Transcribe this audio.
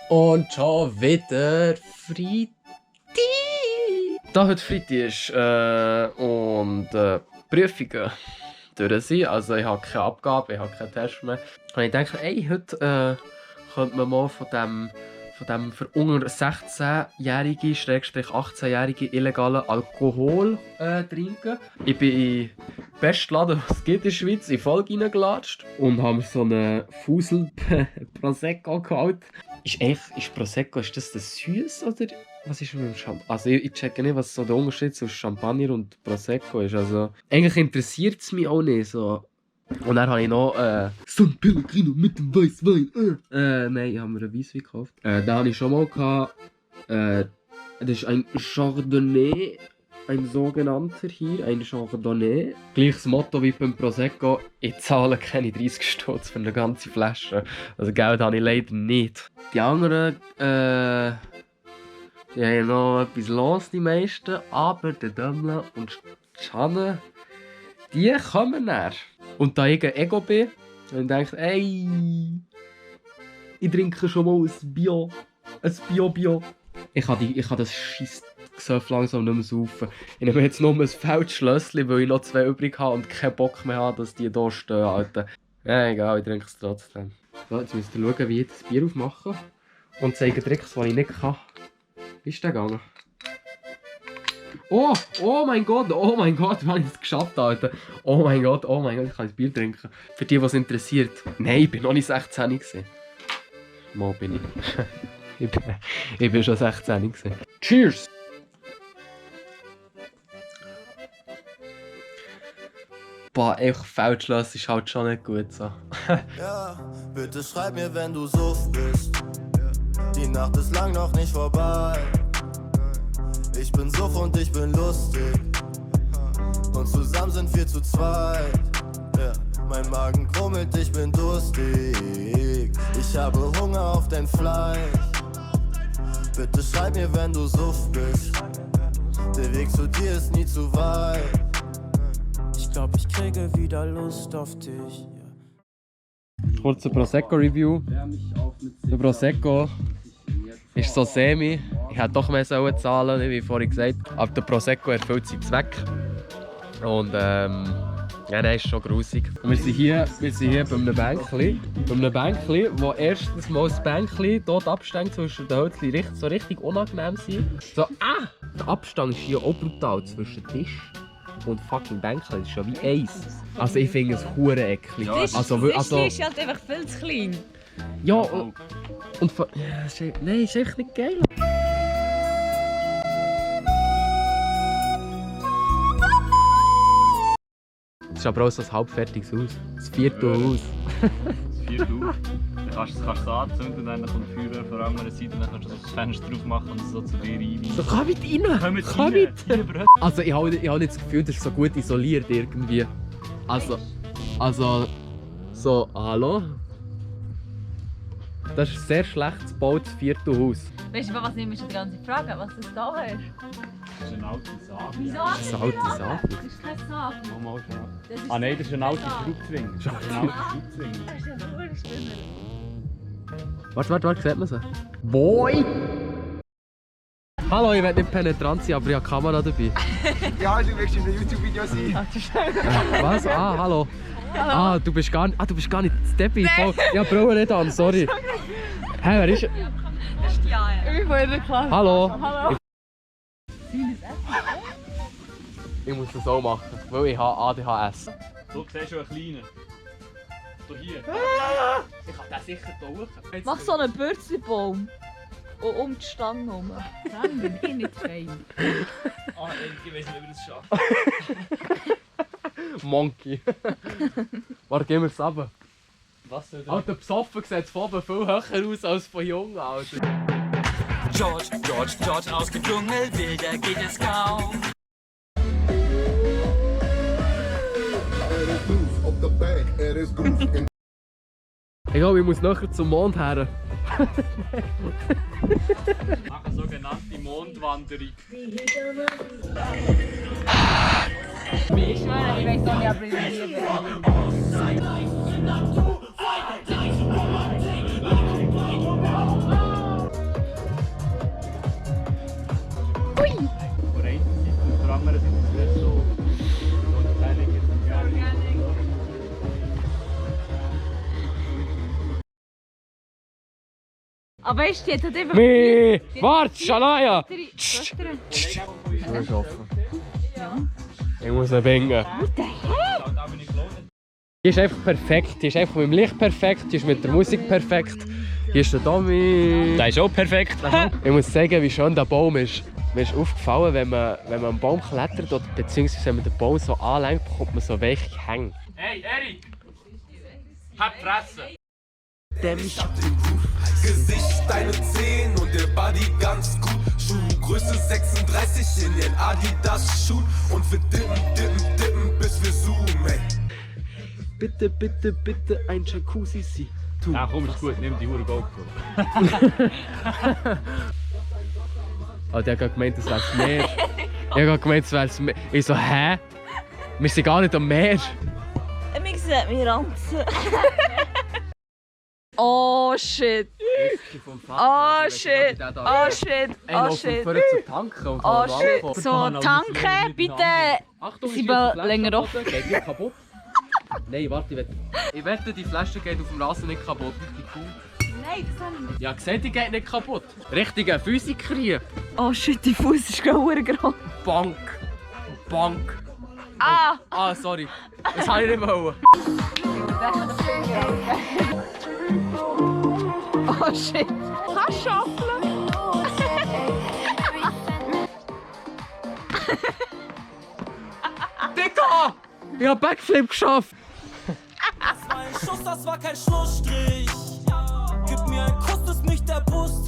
Und schon wieder Freitag. Da heute Freitag ist und Prüfungen durch sind. Also ich habe keine Abgabe, ich habe keinen Test mehr. Und ich denke, ey, heute könnte man mal von dem für unter 16-jährige, 18-jährige illegalen Alkohol trinken. Ich bin in den besten Laden, was es gibt in der Schweiz, in Folge reingelatscht und habe mir so einen Fusel Prosecco geholt. Ist Prosecco, ist das süß oder was ist mit dem Champagner? Also ich checke nicht, was so der Unterschied zwischen Champagner und Prosecco ist. Also eigentlich interessiert es mich auch nicht so. Und dann habe ich noch San Pellegrino mit dem Weißwein. Nein, ich habe mir einen Weißwein gekauft. Den habe ich schon mal gehabt. Das ist ein Chardonnay. Ein sogenannter hier, ein Chardonnay. Gleiches Motto wie beim Prosecco. Ich zahle keine 30 Stutz für eine ganze Flasche. Also Geld habe ich leider nicht. Die anderen, die haben noch etwas los, die meisten. Aber der Dömmler und Schanne, die kommen näher. Und da ich ein Ego bin, und denke, ey, ich trinke schon mal ein Bio. Ich kann das scheiß Gesöff langsam nicht mehr saufen. Ich nehme jetzt nur ein Feldschlösschen, weil ich noch 2 übrig habe und keinen Bock mehr habe, dass die hier stehen, Alter. Ja, egal, ich trinke es trotzdem. So, jetzt müsst ihr schauen, wie ich das Bier aufmache. Und zeigen Tricks, die ich nicht kann. Wie ist der gegangen? Oh mein Gott, wie habe ich es geschafft, Alter. Oh mein Gott, ich kann das Bier trinken. Für die, was interessiert. Nein, ich bin noch nicht 16 gewesen. Mal bin ich. ich bin schon 16 gewesen. Cheers! Boah, einfach Feldschloss ist halt schon nicht gut so. Ja, bitte schreib mir, wenn du suff bist. Die Nacht ist lang noch nicht vorbei. Ich bin suff und ich bin lustig. Und zusammen sind wir zu zweit. Ja, mein Magen krummelt, ich bin durstig. Ich habe Hunger auf dein Fleisch. Bitte schreib mir, wenn du suff bist. Der Weg zu dir ist nie zu weit. Ich glaub, ich kriege wieder Lust auf dich. Kurze Prosecco-Review. Der Prosecco ist so semi. Ich hätte doch mehr zahlen, wie vorhin gesagt. Aber der Prosecco erfüllt seinen Zweck. Und ja, der ist schon grusig. Und wir sind hier bei einem Bänkchen. Wo erstens mal das Bänkchen dort Abstände zwischen den Hölzchen so richtig unangenehm sind. So, der Abstand ist hier auch brutal zwischen Tisch und fucking Bänkchen. Das ist schon wie Eis. Also ich finde es hure eklig. Das Also, ist halt einfach viel zu klein. ja, und nein, ist echt nicht geil. Das ist aber auch so ein halbfertiges Haus. Das vierte Haus. Das vierte Haus. Dann kannst du es anzünden und dann kommt Feuer von der anderen Seite und dann kannst du das Fenster drauf machen und es so zu dir reinweisen. So, komm mit rein! Komm mit! Also ich habe nicht das Gefühl, das ist so gut isoliert irgendwie. Also, so, hallo? Das ist ein sehr schlecht gebautes vierte Haus. Weißt du, was ich mich schon die ganze Frage, was das da ist? Das ist eine alte Sache. Wieso? Das ist eine alte Sache. Das ist keine Sache. Nochmal schnell. Das ist Nein, das ist ein alter Schraubzwinger. Das ist ein alter Das Schraubzwinger. ist ja nur Stimme. Warte, sieht man sie? Boy! Hallo, ich will nicht penetrant sein, aber ich habe die Kamera dabei. Ja, du willst in einem YouTube-Video sein. Was? Hallo. Du bist gar nicht das Debbie. Ja, Brauer nicht an, sorry. Hä, wer ist... Das ist die Aya. Ich bin in der Klasse. Hallo. Hallo. Ich muss das auch machen, weil ich habe ADHS. Du siehst schon einen kleinen. Hier. Ich kann den sicher tauchen. Mach so einen Bürzelbaum. Um die Stange herum. Dann bin ich nicht fein. Ich weiß nicht, wie wir das schaffen. Monkey. Warte, gehen wir es runter. Was soll Alter, besoffen sieht von oben viel höher aus als von jung, Alter. George, aus dem Dschungel, wilder geht es kaum. Ich glaube, ich muss nachher zum Mond her. Mach eine sogenannte Mondwanderung. Ich schwöre, ich weiß auch nicht, ob ich hier bin. Aber weißt du, die hat einfach... Meh! Warte, Shania! Schwestern. Ich muss offen. Ich muss ihn bingen. Die ist einfach perfekt. Die ist einfach mit dem Licht perfekt. Die ist mit der Musik perfekt. Hier ist der Tommy. Der ist auch perfekt. Ich muss sagen, wie schön der Baum ist. Mir ist aufgefallen, wenn man am Baum klettert oder beziehungsweise wenn man den Baum so anlenkt, bekommt man so weiche Hänge. Hey, Erik! Hab Fresse! Ich hab den Ruf, Gesicht, deine 10 und der Body ganz gut. Schuhgröße 36 in den Adidas-Schuhen. Und wir dippen, bis wir zoomen, ey. Bitte, bitte, bitte ein Jacuzzi sein. Ja, komm, ist gut, nimm die Hure GoPro. Oh, der hat gerade gemeint, das wär's Meer. Ich habe gerade gemeint, das wär's Meer. Ich so, hä? Wir sind gar nicht am Meer. Mich sieht mich ranzen. Oh shit. Oh shit. Oh shit. Oh shit. Zu tanken und Oh shit. So, tanken, bitte. Achtung, Sie ist hier die war Flasche länger offen. Geht die kaputt? Nein, warte, ich wette, die Flasche geht auf dem Rasen nicht kaputt. Nein, das habe ich nicht. Ja, gesehen, die geht nicht kaputt. Richtiger Physiker hier. Oh shit, die Fuß ist gerade groß. Bank. Bank. Ah! Ah, sorry. Das habe ich nicht wollen. Oh shit. Kannst du schaufeln? Digga! Ich hab Backflip geschafft. Das war ein Schuss, das war kein Schlussstrich. Gib mir einen Kuss, ist mich der Bus